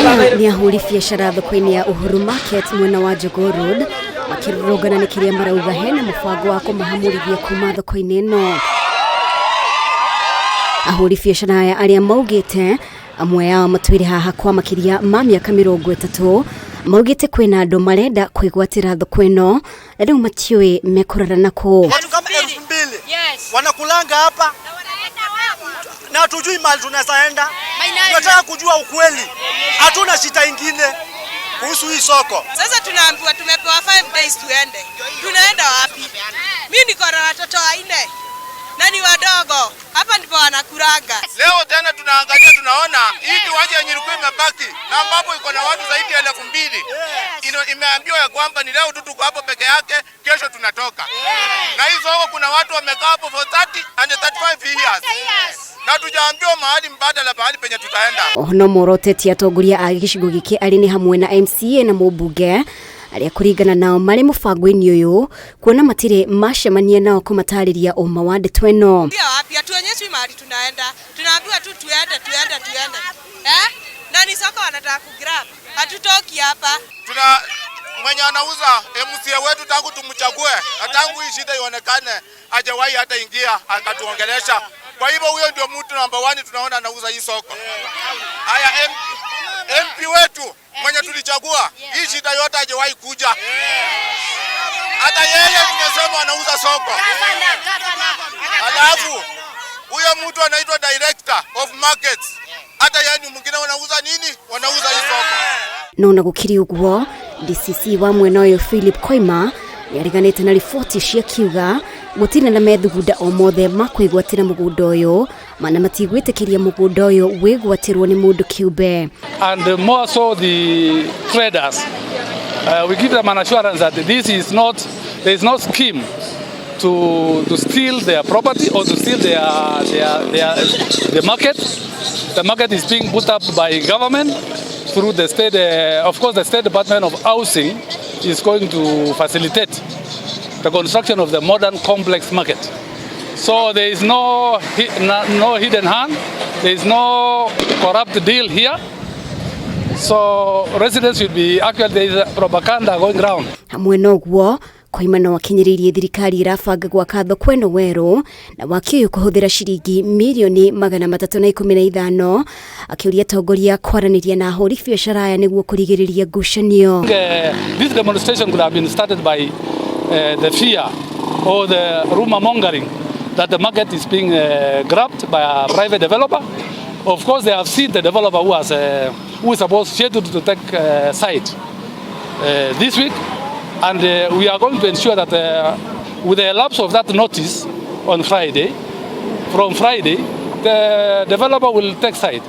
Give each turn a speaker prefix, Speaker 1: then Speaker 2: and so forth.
Speaker 1: Aya nĩ ahũri biacara thoko-inĩ ya Uhuru Market mwena wa Jogoo Road makĩrũrũngana nĩ kĩrĩa marauga hena mũbango wa kũmahamũrithia kuma thoko-inĩ ĩno. Ahũri biacara aya arĩa maugĩte amwe ao matũire haha kwa makĩria ma mĩaka 30 maugĩte kwĩna andũ marenda kwĩgwatĩra thoko ĩno na rĩu matiũĩ mekũrora nakũ.
Speaker 2: Watu kama 2000 wanakulanga hapa na hatujui mahali tunaweza enda. Tunataka kujua ukweli, hatuna shida ingine kuhusu hii soko.
Speaker 3: Sasa tunaambiwa tumepewa 5 days tuende. Tunaenda wapi? Mi niko na watoto 4 na ni wadogo, hapa ndipo wanakulanga.
Speaker 4: Leo tena tunaangalia tunaona hii kiwanja yenye ilikuwa imebaki na ambapo iko na watu zaidi ya 2000 imeambiwa ya kwamba ni leo tu tuko hapo peke yake, kesho tunatoka. Na hii soko kuna watu wamekaa hapo for 30 and 35 years. Na tujaambiwa mahali mbadala mahali penye tutaenda.
Speaker 1: Oho no moroteti atongoria a gĩcigo gĩkĩ arĩ nĩ hamwe na MCA na mũmbunge arĩa kũringana nao marĩ mũbango-inĩ ũyũ kuona matirĩ macemania nao kũmatarĩria ũma wa ndeto ĩno.
Speaker 3: Pia wapi? Hatuonyeshwi mahali tunaenda, tunaambiwa tu tuende, tuende, tuende, eh? Na ni soko wanataka kugrab, hatutoki hapa.
Speaker 4: Tuna mwenye anauza MCA wetu tangu tumchague na tangu hii shida ionekane hajawahi hata ingia akatuongelesha. Kwa hivyo huyo ndio mtu namba 1 tunaona anauza hii soko. Haya, MP wetu mwenye tulichagua hii shida yote hajawahi kuja. Hata yeye tumesema anauza soko. Alafu huyo mtu anaitwa director of markets. Hata yeye ni mwingine wanauza nini? Wanauza hii soko.
Speaker 1: No na gũkĩrĩ ũguo DCC wa mwena ũyũ Philip Koima nĩareganĩte na riboti cia kiuga gũtirĩ na methugunda o mothe ma kwĩgwatĩra mũgũnda ũyũ mana matigwĩtĩkĩria mũgũnda ũyũ wĩgwatĩrwo nĩ mũndũ kĩũmbe.
Speaker 5: And more so the traders. We give them an assurance that this is not, there is no scheme to steal their property or to steal the market. The market is being put up by government through the state, of course the State Department of Housing is going to facilitate the construction of the modern complex market. So there is no hidden hand, there is no corrupt deal here. So residents should be, actually there is a propaganda going round.
Speaker 1: Hamwe na ũguo Koima no akinyĩrĩirie thirikari ĩrabanga gwaka thoko ĩno werũ na waki ũyũ kũhũthĩra ciringi mirioni 315 akĩũria atongoria kwaranĩria na ahũri biacara aya nĩguo kũrigĩrĩria ngucanio.
Speaker 5: This demonstration could have been started by the fear or the rumor mongering that the market is being grabbed by a private developer. Of course, they have seen the developer who is supposed scheduled to take site this week, and we are going to ensure that with the elapse of that notice on Friday, from Friday, the developer will take site.